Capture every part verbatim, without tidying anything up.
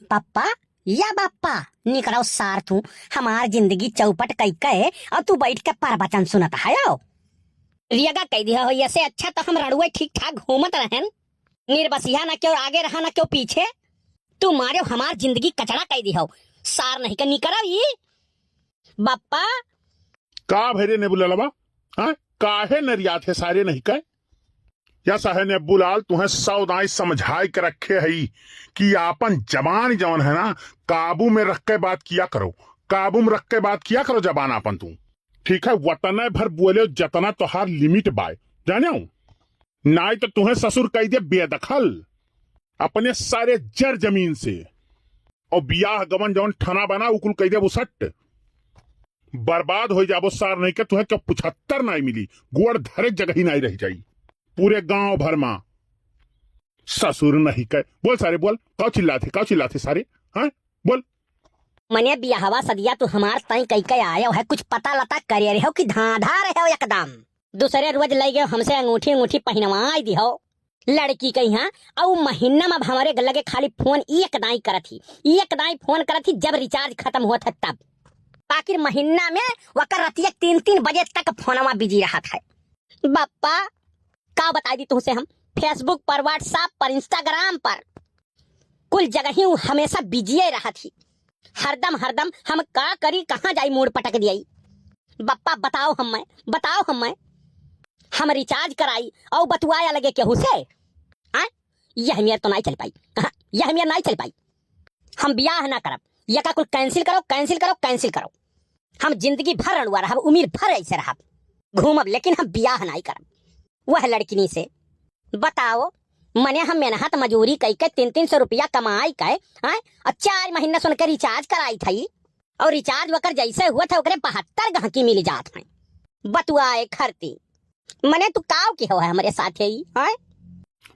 बप्पा, या बप्पा, निकरो सार तू, हमार जिंदगी चौपट कई के, और तू बैठ के प्रवचन सुनत है, आओ। रियगा कह दिया हो, ऐसे अच्छा तो हम रड़ुए ठीक ठाक घूमत रहन। निर्बसिया ना क्यों आगे रहा ना क्यों पीछे। तू मारे हमार जिंदगी कचड़ा कह दिया हो। सार नहीं के निकरो ई। बप्पा। का भरे नेबुलालवा? हाँ? काहे नरियात है सारे नहीं के? या साहे नेबुलाल, तुहें सौ दाई समझाए के रखे हई कि आपन जबान जवन है ना, काबू में रख के बात किया करो, काबू में रख के बात किया करो जबान आपन तू। ठीक है, वतने भर बोले जतना तोहार limit बाय, जाने हो? नाई तो तुहें ससुर कह दे बेदखल अपने सारे जर जमीन से, और बियाह गवन जवन ठना बना उकुल कह दे उसट। बर्बाद हो जाबो सार नहीं के, तुहें के पुछत्तर नहीं मिली, गोड़ धरे जगह ही नहीं रह जाई। पूरे गांव भर मा ससुर नहीं के। बोल सारे बोल, काउ चिल्लात है, काउ चिल्लात है सारे? हाँ, बोल। मने बियाहवा सदिया तू हमार तई कई के आयो है, कुछ पता लता करे रहे हो कि धांधा रहे हो एकदम। दूसरे रोज लई गयो हमसे अंगूठी अंगूठी पहिनवाई दिहो लड़की के यहाँ। अउ महीना में अब हमरे लगे खाली फोन एक दाई करत ही, एक दाई फोन करत ही जब recharge खत्म होत है तब। बाकी महीना में वकर रतिया तीन तीन बजे तक फोनवा busy रहत है। बप्पा, का बताई दी तुहसे हम, Facebook पर, WhatsApp पर, Instagram पर, कुल जगह ही उ हमेशा busy रहत ही। हरदम, हरदम हम का करी, कहाँ जाई, मूड़ पटक दियाई। बप्पा बताओ हम्मे, बताओ हम्मे। हम recharge कराई और बतुआया लगे केहू से? आय? यह मेर तो नहीं चल पाई। हाँ, यह मेर नहीं चल पाई। हम बियाह ना करब। यका कुल cancel करो, cancel करो, cancel करो। हम जिंदगी भर रड़ुआ रहब, उम्र भर ऐसे रहब, घूमब, लेकिन हम बियाह नहीं करब वह लड़किनी से। बताओ, मने हम मेहनत मजूरी कई के तीन तीन सौ रुपया कमाई के, हैं, और चार महीना से उनके recharge कराई थई, और recharge वकर जैसे हुआ था ओकरे बहत्तर गहकी मिल जात हैं। बतुआए खरती, मने तू काव के हो है हमरे साथे ही, हैं?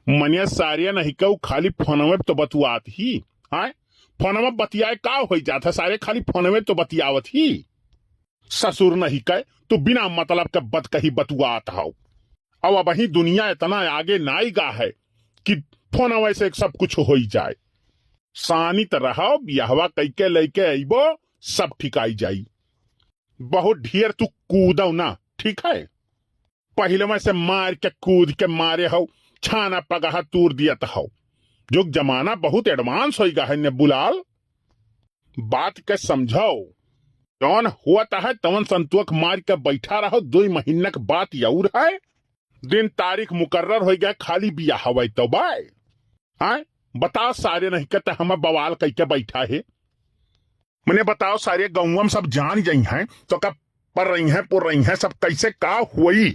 मने सारे नहीं कहू, खाली फोनवे पे तो बतुआत ही, हैं? फोनवे बतियाए का हो जात है सारे, खाली फोनवे तो बतियावत ही। ससुर नहीं कहे, तू बिना मतलब के बतकही बतुआत हौ। अब अबही दुनिया इतना आगे नाई गा है कि फोनवे से सब कुछ होई जाए। सानित रहो, बियाहवा कइके लइके अइबो, सब ठिकाई जाई। बहुत ढेर तू कूदो ना, ठीक है? पहिलवे से मार के कूद के मारे हौ, छाना पगहा तूर दियत हौ। जुग जमाना बहुत advance होई गा है नेबुलाल। बात के समझो, जौन होत है तवन संतोख मार के बैठा रहो, दुई महीना के बात अउर है, दिन तारीख मुकर्रर होई गए, खाली बियाह हवै तो बाय। आय, बताओ सारे नहीं कहते हम बवाल कइके बैठा है। मने बताओ सारे गौवा में सब जान जाई हैं तो का पर रही हैं, पुर रही हैं, सब कैसे का होई?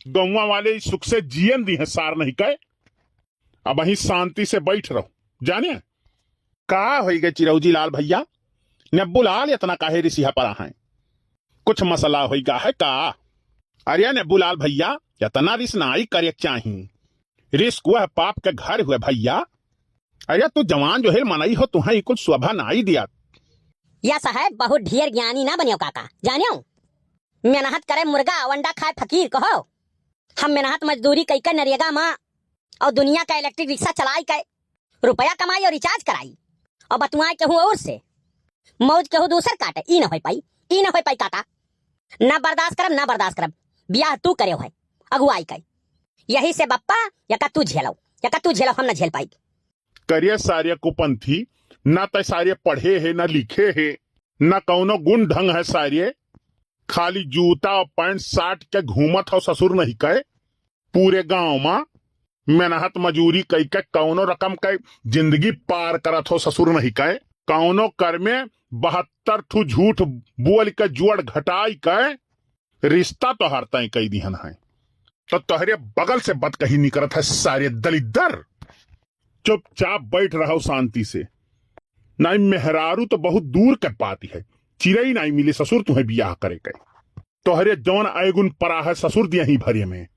गौवा वाले इस सुख से जियन दी हैं सार नहीं कहे। अबही शांति से बैठ रहो। जाने का होई गए चिरौजी लाल भैया, नेब्बू लाल इतना काहे रिसिहा पड़ा हैं? कुछ मसला होई गा है का? अरे नेब्बू लाल भैया, इतना रिस नाई करे चाही। रिस को है पाप के घर हुए भैया। अरे तू जवान जो है मनई हो, तुहें ई कुल शोभा नाई दिया। या साहब बहुत ढेर ज्ञानी ना बनियो काका, जानियो। मेहनत करे मुर्गा, अंडा खाए फकीर कहो। हम मेहनत मजदूरी कइके नरेगा मा और दुनिया का electric रिक्शा चलाई के रुपया कमाई और recharge कराई और बतुआए केहू और से। मौज केहू दूसर काटे, ई न होई पाई, ई न होई पाई काका। ना बर्दाश्त करब, ना बर्दाश्त करब। बियाह तू करे है, अगुवाई के। यही से बप्पा, यका तू झेलो, यका तू झेलो, हम न झेल पाई। करिया सारे कुपंथी, ना तै सारे पढ़े है, ना लिखे है, ना कौनो गुण ढंग है सारे। खाली जूता और पैंट साट के घूमत हो ससुर नहीं कहे। पूरे गांव मा मेहनत मजूरी कई के कौनो रकम के जिंदगी पार करत हो ससुर नहीं कहे। कौनो कर में बहत्तर ठू झूठ बोल के जोड़ घटाई के रिश्ता तोहार तय कई दिहन है। तो तोहरे बगल से बतकही निकरत है सारे दलिद्दर। चुपचाप बैठ रहो शांति से, नाई मेहरारू तो बहुत दूर के पाती है, चिरई नाई मिली ससुर तुहें बियाह करे के। तोहरे जौन अवगुण परा है ससुर दिया ही भरे में।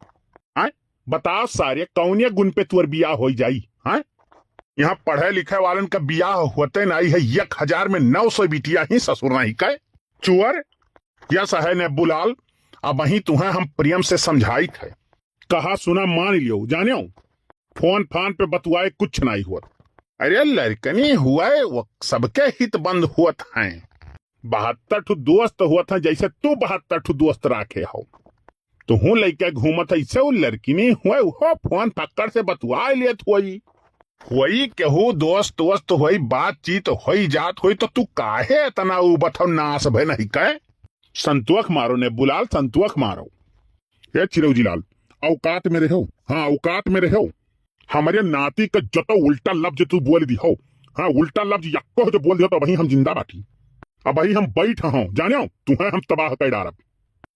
आय, बताओ सारे कौने गुण पे तुअर बियाह होई जाई? आय, यहाँ पढ़े लिखे वालन का बियाह होते नाई है, एक हजार में नौ सौ बिटिया ही ससुर नहीं कहे। चुअर, या सहे नेब्बू लाल, अबही तुहें हम प्रेम से समझाइत है। कहा सुना मान लियो, जानियो, फोन फान पे बतुआए कुछ नाई होत। अरे लड़कनी हुए, वो सबके हित बंद होत हैं। बहत्तर ठो दोस्त होत हैं, जैसे तू बहत्तर ठो दोस्त राखे हो। तुहूँ लइके घूमत है, इससे उ लड़किनी हुए, उहो फोन फक्कड़ से बतुआ लेत होई। होई केहू दोस्त वोस्त होई, बातचीत होई जात होई, तो तू काहे इतना उबत हो, नास भय नहीं कहे? संतोख मारो ने बुलाल, संतोख मारो। ए चिरौजी लाल, औकात में रहो, हाँ, औकात में रहो। हमरे नाती के जतो उल्टा लफ्ज तू बोल दी हो, हाँ, उल्टा लफ्ज यक्को जो बोल दियो, तो अबही हम जिंदा बाटी, अबही हम बैठ हों, जाने हो, तुहें हम तबाह कर डारब।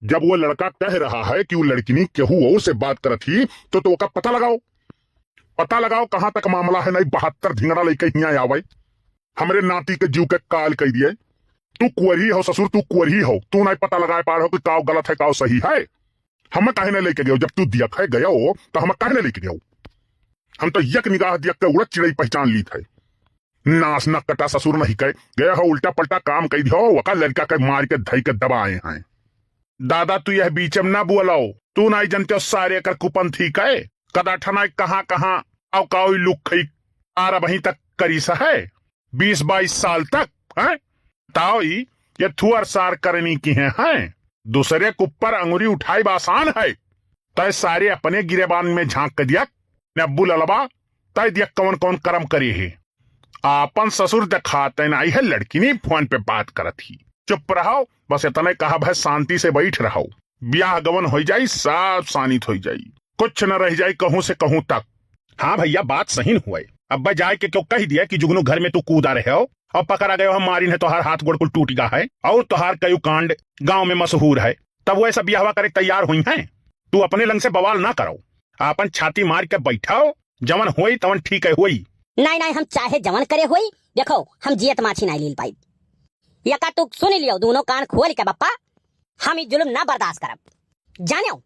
जब वो लड़का कह रहा है कि वो लड़किनी केहू और से बात करत ही, तो, तो ओका पता लगाओ, पता लगाओ कहाँ तक मामला है, नहीं बहत्तर धिंगड़ा लइके हियाँ आवे, हमरे नाती के जीव के काल कइ दिए। तू कुंवरी हो ससुर, तू कुंवरी हो, तू नहीं पता लगाए पार हो कि काव गलत है, काव सही है। हम काहे नहीं लेके गयो? जब तू दियक है गयो, तो हम काहे नहीं लेके गयो? हम तो एक निगाह दियक के उड़त चिड़ई पहचान लीत है। नास न कटा ससुर नहीं कहे, गया हो उल्टा पल्टा काम कइ दियो, वका लड़का के मार के धई के दबाए हैं। दादा तू यह बीच में ना बोलाओ, तू नहीं जानते हो सारे एकर कुपंथी कहे, कदा ठनाई कहाँ कहाँ, अउ काउ लुक खई, आर अबहीं तक करीस है, बीस बाईस साल तक, हैं? ताओ ई, ये थुअर सार करनी की हैं, हैं? दूसरे के ऊपर अंगुरी उठाई आसान है, तय सारे अपने गिरेबान में झांक के दिया, ने अब्बू ललबा, तय दिया कौन कौन करम करे है। आपन ससुर देखाते नाई है, लड़किनी फोन पे बात करत ही। चुप रहो, बस इतने कहब है, शांति से बैठ रहो। ब्याह गवन होई जाई, सब शानित होई जाई, कुछ न रह जाई कहूँ से कहूँ तक। हाँ भैया, बात सही न हुए। अब्बा जाए के क्यों कह दिया कि जुगनू घर में तू कूदा रहे हो और पकड़ा गयो हम मारिन है, तोहार हाथ गोड़ कुल टूट गा है और तोहार कयू कांड गांव में मशहूर है, तब वो ऐसा ब्याहवा करे तैयार हुई हैं। तू अपने लंग से बवाल ना करो, आपन छाती मार के बैठाओ, जवन होई तवन ठीक है होई। नाई, नाई, हम चाहे जवन करे होई, देखो, हम जियत माछी नाई लील पाई। यका तू सुन लियो, दोनों कान खोल के बप्पा, हम ई जुल्म ना बर्दाश्त करब, जान्यो।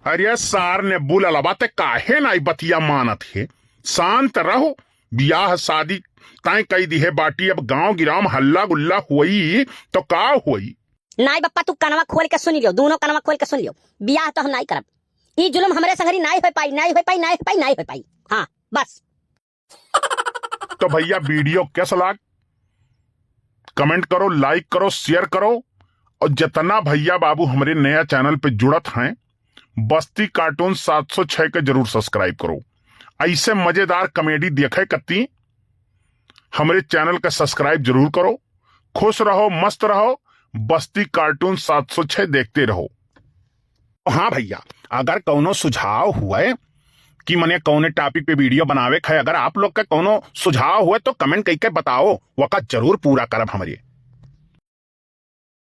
अरे सार ने बुललबा ते काहे नाई बतिया मानत है? शांत रहो, बियाह शादी तय कई दिहे बाटी, अब गांव गिराम हल्ला गुल्ला होई तो का होई? नाई बप्पा, तू कनवा खोल के सुन लियो, दोनों कनवा खोल के सुन लियो, बियाह तो हम नाई करब। ई जुल्म हमरे संगरी नाई हो पाई, नाई हो पाई, नाई हो पाई, नाई हो पाई। हाँ, बस। तो भैया, video कैसा लाग? Comment करो, like करो, share करो, और जितना भैया बाबू हमरे नया channel पे जुड़त हैं, बस्ती cartoon सात सौ छह के जरूर subscribe करो। ऐसे मजेदार comedy देखे कत्ती हमरे channel का subscribe जरूर करो। खुश रहो, मस्त रहो, बस्ती cartoon सात सौ छह देखते रहो। हाँ भैया, अगर कौनो सुझाव हुए कि मने कौने topic पे video बनावे के है, अगर आप लोग का कौनो सुझाव हुए तो comment कइके बताओ, वका जरूर पूरा करब हमरे।